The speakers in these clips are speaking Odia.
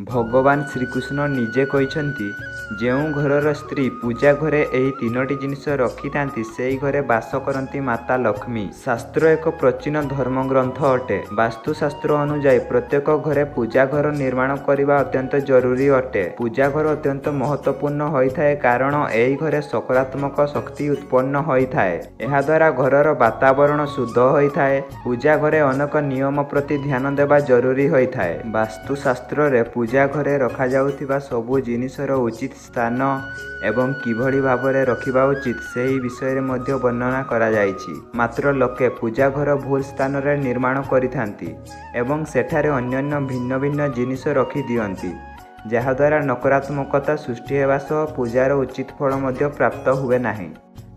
ଭଗବାନ ଶ୍ରୀକୃଷ୍ଣ ନିଜେ କହିଛନ୍ତି, ଯେଉଁ ଘରର ସ୍ତ୍ରୀ ପୂଜା ଘରେ ଏହି ତିନୋଟି ଜିନିଷ ରଖିଥାନ୍ତି, ସେହି ଘରେ ବାସ କରନ୍ତି ମାତା ଲକ୍ଷ୍ମୀ। ଶାସ୍ତ୍ର ଏକ ପ୍ରାଚୀନ ଧର୍ମଗ୍ରନ୍ଥ ଅଟେ। ବାସ୍ତୁଶାସ୍ତ୍ର ଅନୁଯାୟୀ ପ୍ରତ୍ୟେକ ଘରେ ପୂଜା ଘର ନିର୍ମାଣ କରିବା ଅତ୍ୟନ୍ତ ଜରୁରୀ ଅଟେ। ପୂଜା ଘର ଅତ୍ୟନ୍ତ ମହତ୍ତ୍ୱପୂର୍ଣ୍ଣ ହୋଇଥାଏ, କାରଣ ଏହି ଘରେ ସକାରାତ୍ମକ ଶକ୍ତି ଉତ୍ପନ୍ନ ହୋଇଥାଏ। ଏହାଦ୍ୱାରା ଘରର ବାତାବରଣ ଶୁଦ୍ଧ ହୋଇଥାଏ। ପୂଜା ଘରେ ଅନେକ ନିୟମ ପ୍ରତି ଧ୍ୟାନ ଦେବା ଜରୁରୀ ହୋଇଥାଏ। ବାସ୍ତୁଶାସ୍ତ୍ରରେ ପୂଜା ଘରେ ରଖାଯାଉଥିବା ସବୁ ଜିନିଷର ଉଚିତ ସ୍ଥାନ ଏବଂ କିଭଳି ଭାବରେ ରଖିବା ଉଚିତ, ସେହି ବିଷୟରେ ମଧ୍ୟ ବର୍ଣ୍ଣନା କରାଯାଇଛି। ମାତ୍ର ଲୋକେ ପୂଜା ଘର ଭୁଲ ସ୍ଥାନରେ ନିର୍ମାଣ କରିଥାନ୍ତି ଏବଂ ସେଠାରେ ଅନ୍ୟାନ୍ୟ ଭିନ୍ନ ଭିନ୍ନ ଜିନିଷ ରଖିଦିଅନ୍ତି, ଯାହାଦ୍ୱାରା ନକାରାତ୍ମକତା ସୃଷ୍ଟି ହେବା ସହ ପୂଜାର ଉଚିତ ଫଳ ମଧ୍ୟ ପ୍ରାପ୍ତ ହୁଏ ନାହିଁ।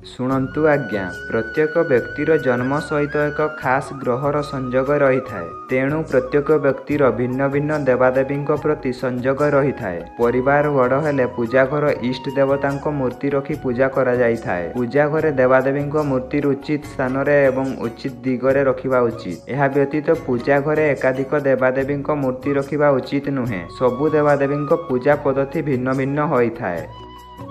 ଶୁଣନ୍ତୁ ଆଜ୍ଞା, ପ୍ରତ୍ୟେକ ବ୍ୟକ୍ତିର ଜନ୍ମ ସହିତ ଏକ ଖାସ୍ ଗ୍ରହର ସଂଯୋଗ ରହିଥାଏ। ତେଣୁ ପ୍ରତ୍ୟେକ ବ୍ୟକ୍ତିର ଭିନ୍ନ ଭିନ୍ନ ଦେବାଦେବୀଙ୍କ ପ୍ରତି ସଂଯୋଗ ରହିଥାଏ। ପରିବାର ବଡ଼ ହେଲେ ପୂଜା ଘର ଇଷ୍ଟ ଦେବତାଙ୍କ ମୂର୍ତ୍ତି ରଖି ପୂଜା କରାଯାଇଥାଏ। ପୂଜା ଘରେ ଦେବାଦେବୀଙ୍କ ମୂର୍ତ୍ତି ଉଚିତ ସ୍ଥାନରେ ଏବଂ ଉଚିତ ଦିଗରେ ରଖିବା ଉଚିତ। ଏହା ବ୍ୟତୀତ ପୂଜା ଘରେ ଏକାଧିକ ଦେବାଦେବୀଙ୍କ ମୂର୍ତ୍ତି ରଖିବା ଉଚିତ ନୁହେଁ। ସବୁ ଦେବାଦେବୀଙ୍କ ପୂଜା ପଦ୍ଧତି ଭିନ୍ନ ଭିନ୍ନ ହୋଇଥାଏ।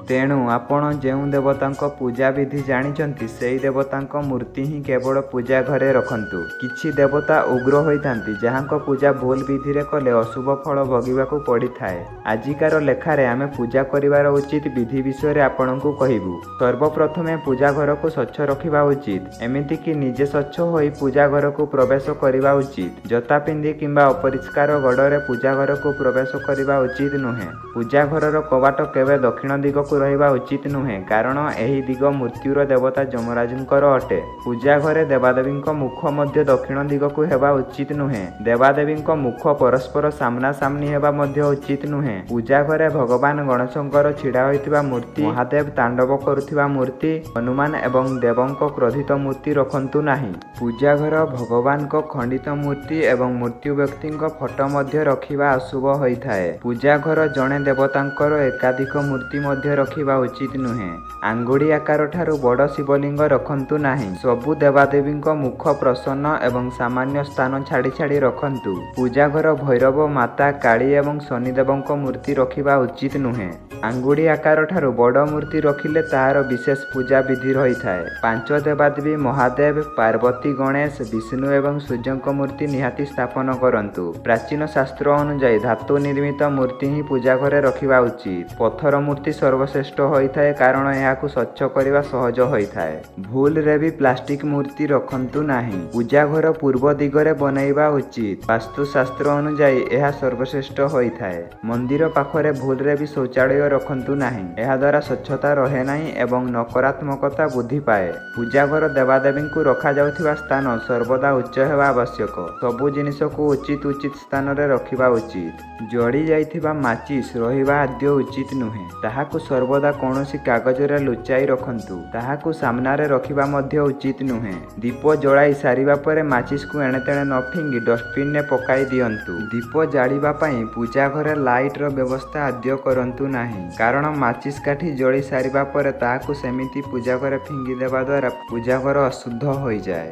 ତେଣୁ ଆପଣ ଯେଉଁ ଦେବତାଙ୍କ ପୂଜା ବିଧି ଜାଣିଛନ୍ତି, ସେହି ଦେବତାଙ୍କ ମୂର୍ତ୍ତି ହିଁ କେବଳ ପୂଜା ଘରେ ରଖନ୍ତୁ। କିଛି ଦେବତା ଉଗ୍ର ହୋଇଥାନ୍ତି, ଯାହାଙ୍କ ପୂଜା ଭୁଲ ବିଧିରେ କଲେ ଅଶୁଭ ଫଳ ଭୋଗିବାକୁ ପଡ଼ିଥାଏ। ଆଜିକାର ଲେଖାରେ ଆମେ ପୂଜା କରିବାର ଉଚିତ ବିଧି ବିଷୟରେ ଆପଣଙ୍କୁ କହିବୁ। ସର୍ବପ୍ରଥମେ ପୂଜା ଘରକୁ ସ୍ୱଚ୍ଛ ରଖିବା ଉଚିତ। ଏମିତିକି ନିଜେ ସ୍ୱଚ୍ଛ ହୋଇ ପୂଜା ଘରକୁ ପ୍ରବେଶ କରିବା ଉଚିତ। ଜୋତା ପିନ୍ଧି କିମ୍ବା ଅପରିଷ୍କାର ଗୋଡ଼ରେ ପୂଜା ଘରକୁ ପ୍ରବେଶ କରିବା ଉଚିତ ନୁହେଁ। ପୂଜା ଘରର କବାଟ କେବେ ଦକ୍ଷିଣ ଦିଗକୁ ରହିବା ଉଚିତ ନୁହେଁ, କାରଣ ଏହି ଦିଗ ମୃତ୍ୟୁର ଦେବତା ଯମରାଜଙ୍କର ଅଟେ। ପୂଜା ଘରେ ଦେବାଦେବୀଙ୍କ ମୁଖ ମଧ୍ୟ ଦକ୍ଷିଣ ଦିଗକୁ ହେବା ଉଚିତ ନୁହେଁ। ଦେବାଦେବୀଙ୍କ ମୁଖ ପରସ୍ପର ସାମ୍ନା ସାମ୍ନି ହେବା ମଧ୍ୟ ଉଚିତ ନୁହେଁ। ପୂଜା ଘରେ ଭଗବାନ ଗଣେଶଙ୍କର ଛିଡ଼ା ହୋଇଥିବା ମୂର୍ତ୍ତି, ମହାଦେବ ତାଣ୍ଡବ କରୁଥିବା ମୂର୍ତ୍ତି, ହନୁମାନ ଏବଂ ଦେବଙ୍କ କ୍ରୋଧିତ ମୂର୍ତ୍ତି ରଖନ୍ତୁ ନାହିଁ। ପୂଜା ଘର ଭଗବାନଙ୍କ ଖଣ୍ଡିତ ମୂର୍ତ୍ତି ଏବଂ ମୃତ୍ୟୁ ବ୍ୟକ୍ତିଙ୍କ ଫଟୋ ମଧ୍ୟ ରଖିବା ଅଶୁଭ ହୋଇଥାଏ। ପୂଜା ଘର ଜଣେ ଦେବତାଙ୍କର ଏକାଧିକ ମୂର୍ତ୍ତି ମଧ୍ୟ ରଖିବା ଉଚିତ ନୁହେଁ। ଆଙ୍ଗୁଳି ଆକାର ଠାରୁ ବଡ଼ ଶିବଲିଙ୍ଗ ରଖନ୍ତୁ ନାହିଁ। ସବୁ ଦେବାଦେବୀଙ୍କ ମୁଖ ପ୍ରସନ୍ନ ଏବଂ ସାମାନ୍ୟ ସ୍ଥାନ ଛାଡ଼ି ଛାଡ଼ି ରଖନ୍ତୁ। ପୂଜା ଘର ଭୈରବ, ମାତା କାଳୀ ଏବଂ ଶନିଦେବଙ୍କ ମୂର୍ତ୍ତି ରଖିବା ଉଚିତ ନୁହେଁ। ଆଙ୍ଗୁଳି ଆକାର ଠାରୁ ବଡ଼ ମୂର୍ତ୍ତି ରଖିଲେ ତାହାର ବିଶେଷ ପୂଜା ବିଧି ରହିଥାଏ। ପାଞ୍ଚ ଦେବାଦେବୀ ମହାଦେବ, ପାର୍ବତୀ, ଗଣେଶ, ବିଷ୍ଣୁ ଏବଂ ସୂର୍ଯ୍ୟଙ୍କ ମୂର୍ତ୍ତି ନିହାତି ସ୍ଥାପନ କରନ୍ତୁ। ପ୍ରାଚୀନ ଶାସ୍ତ୍ର ଅନୁଯାୟୀ ଧାତୁ ନିର୍ମିତ ମୂର୍ତ୍ତି ହିଁ ପୂଜା ଘରେ ରଖିବା ଉଚିତ। ପଥର ମୂର୍ତ୍ତି ସର୍ବଶ୍ରେଷ୍ଠ ହୋଇଥାଏ, କାରଣ ଏହାକୁ ସ୍ୱଚ୍ଛ କରିବା ସହଜ ହୋଇଥାଏ। ଭୁଲରେ ବି ପ୍ଲାଷ୍ଟିକ ମୂର୍ତ୍ତି ରଖନ୍ତୁ ନାହିଁ। ପୂଜା ଘର ପୂର୍ବ ଦିଗରେ ବନାଇବା ଉଚିତ। ବାସ୍ତୁଶାସ୍ତ୍ର ଅନୁଯାୟୀ ଏହା ସର୍ବଶ୍ରେଷ୍ଠ ହୋଇଥାଏ। ମନ୍ଦିର ପାଖରେ ଭୁଲରେ ବି ଶୌଚାଳୟ ରଖନ୍ତୁ ନାହିଁ। ଏହାଦ୍ୱାରା ସ୍ୱଚ୍ଛତା ରହେ ନାହିଁ ଏବଂ ନକାରାତ୍ମକତା ବୃଦ୍ଧି ପାଏ। ପୂଜା ଘର ଦେବାଦେବୀଙ୍କୁ ରଖାଯାଉଥିବା ସ୍ଥାନ ସର୍ବଦା ଉଚ୍ଚ ହେବା ଆବଶ୍ୟକ। ସବୁ ଜିନିଷକୁ ଉଚିତ ଉଚିତ ସ୍ଥାନରେ ରଖିବା ଉଚିତ। ଜଳି ଯାଇଥିବା ମାଚିସ୍ ରହିବା ଆଦୌ ଉଚିତ ନୁହେଁ। ତାହାକୁ ସର୍ବଦା କୌଣସି କାଗଜରେ ଲୁଚାଇ ରଖନ୍ତୁ। ତାହାକୁ ସାମ୍ନାରେ ରଖିବା ମଧ୍ୟ ଉଚିତ ନୁହେଁ। ଦୀପ ଜଳାଇ ସାରିବା ପରେ ମାଚିସ୍କୁ ଏଣେତେଣେ ନ ଫିଙ୍ଗି ଡଷ୍ଟବିନରେ ପକାଇ ଦିଅନ୍ତୁ। ଦୀପ ଜାଳିବା ପାଇଁ ପୂଜା ଘରେ ଲାଇଟର ବ୍ୟବସ୍ଥା ଆଦୌ କରନ୍ତୁ ନାହିଁ, କାରଣ ମାଚିସ୍ କାଠି ଜଳି ସାରିବା ପରେ ତାହାକୁ ସେମିତି ପୂଜା ଘରେ ଫିଙ୍ଗି ଦେବା ଦ୍ୱାରା ପୂଜା ଘର ଅଶୁଦ୍ଧ ହୋଇଯାଏ।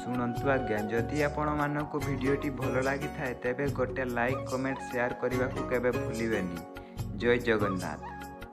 ଶୁଣନ୍ତୁ ଆଜ୍ଞା, ଯଦି ଆପଣମାନଙ୍କୁ ଭିଡ଼ିଓଟି ଭଲ ଲାଗିଥାଏ, ତେବେ ଗୋଟେ ଲାଇକ୍, କମେଣ୍ଟ, ସେୟାର କରିବାକୁ କେବେ ଭୁଲିବେନି। ଜୟ ଜଗନ୍ନାଥ।